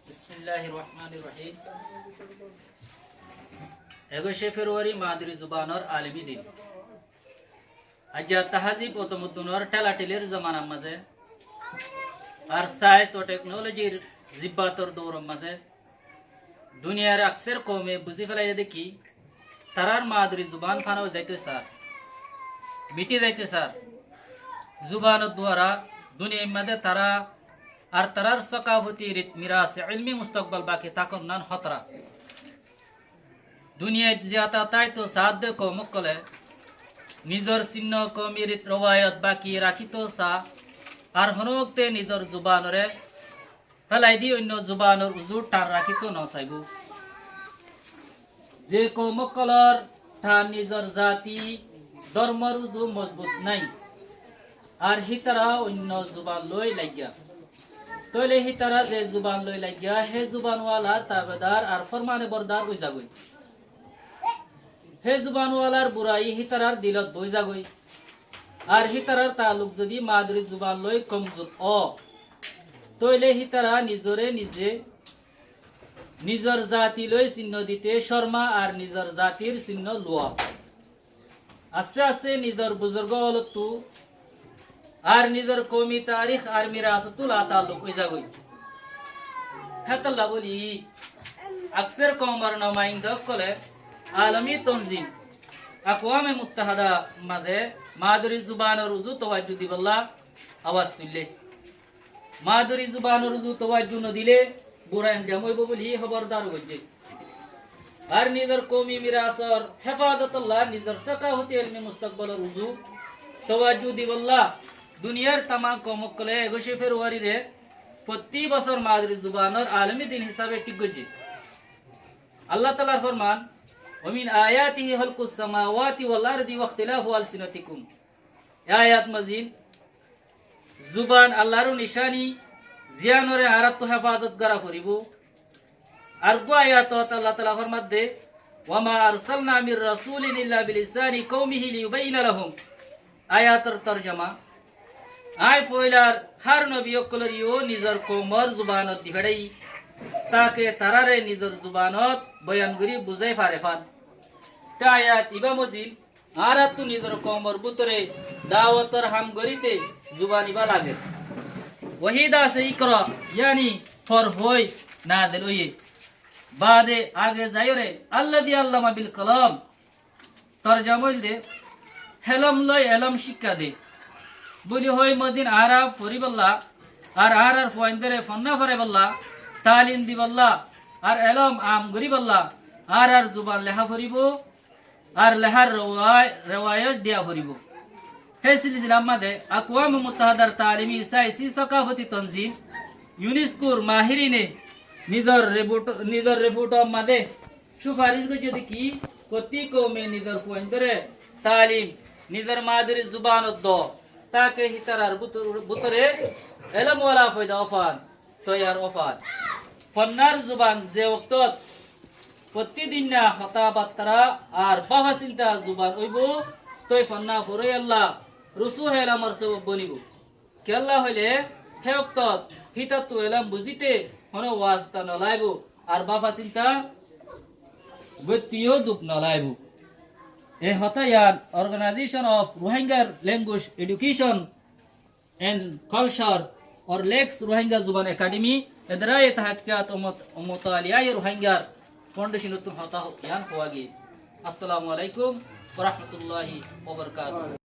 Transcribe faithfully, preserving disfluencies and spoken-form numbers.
Bismilláhir rohmánir rohím. Ekucé febuwari madri zubanor alami din. Aijja tahazib o tomoddunor thélathélír zomanar mazé ar sains o theknolojir zibbator douror mazé duniyair akser koume buzí felaiyé dé ki, tarár madri zuban fana ói zaitó sar, mithí zaitó sar. Zubanor duara duniyair mazé tará ar tarár sokafoti rit, miras, ilmi mustokbal baki tákon nán hótara. Duniyait ziyata táito saádde koum ókkolé nizor sinno koumi rit rowayot baki rakíto sa, ar honó okte nizor zubanoré félai di oinno zubanor uzu thar rakíto nosaibó. Ze koum ókkolor thar nizor zati dórmor uzu mozbut nái, ar hítara oinno zuban loi laiggá. Tóile hítara ze zuban loi laiggá, hé zubanwalar tabedar ar formane bordar ói zagói. Hé zubanwalar burai hítarar dilot boi zagói. Ar hítarar taalluk zodi madri zuban loi komzur ó, tóile hítara nizoré nize nizor zati loi sinno dite córma ar nizor zatir sinno luwa. Asté asté nizor buzurgó ókkolottu ar nizor koumi tarik ar mirasottú lataalluk ói zagói. Hétolla bóli akser koumor nomainda ókkolé alami tonzim Akwame Muttahada mazé madri zubanor uzu tawajju dibolla awaz tuillé. Madri zubanor uzu tawajju nodilé bura anjam óibo bóli hóbordar goijjé. Ar nizor koumi mirasor hefazotolla nizor sokafoti ilmi mustokbolor uzu tawajju dibolla duniyar tamam koum ókkolé ekucé febuwarire fottí bosór madri zubanor alami din hísabe thík goijjé. Allah taalar forman, "Wa min ayatihi khalqus samawati wal ardi wa ikhtilafu alsinatikum." E ayat mazé zuban Allahr nisani, ziyanore añárattú hefazot gora foribó. Ar uggwá ayatot Allah taala formadde, "Wa ma arsalna min rasulin illa bilisani qawmihi liyubayyina lahum." Ayator torjoma, añí foilar hár nobi ókkoloreyó nizor koumor zubanot di feçáiyi, take tarare nizor zubanot boyan gorí buzái fare fán. Te ayat ibá mozin añárattú nizor koumor bútore dawotor ham goríte zuban ibá lager. Wahi dase ikra, yani for hoi nazil óiye. Baade age zaiyóre, allazi allama bil kalam, torjoma óilde, helom loi elom cíkka de. Buli hoi mozin añára foribólla, ar añárar fuaindóre fonná foraibólla, talim dibólla, ar elom am goríbolla, añárar zuban leha foribó, ar lehar rewai-, rewayot diya foribó. Hé silsilar mazé Akwame Muttahadar talimi sainsi sokafoti tonzim, UNESCOr mahirine nizor report, nizor reportor mazé sufaric goijjé de ki, fottí koume nizor fuaindóre talim nizor madri zubanot do, take hítarar bútor-, bútore elomwala foida ófan, toiyar ófan. Fonnar zuban ze oktot fottí dinna hotábattara ar báfa sinta zuban óibo, toi fonná foróiyalla rusu elomor sobob bonibó. Kiyólla hoilé, hé oktot hítattú elom buzíte honó wasta nolaibo, ar báfa sinta goitteyó duk nolaibo. E hotá yián Organization of Rohingya Language Education and Culture, ORLAC, Rohingya Zuban Academy, Idaraye Tahkikat o Mut-, o Mutaliaye Rohingyar foundation ottún hotá yián hoó giyé. Assalamu alaikum wa rahmatullahi wa barakatuhu.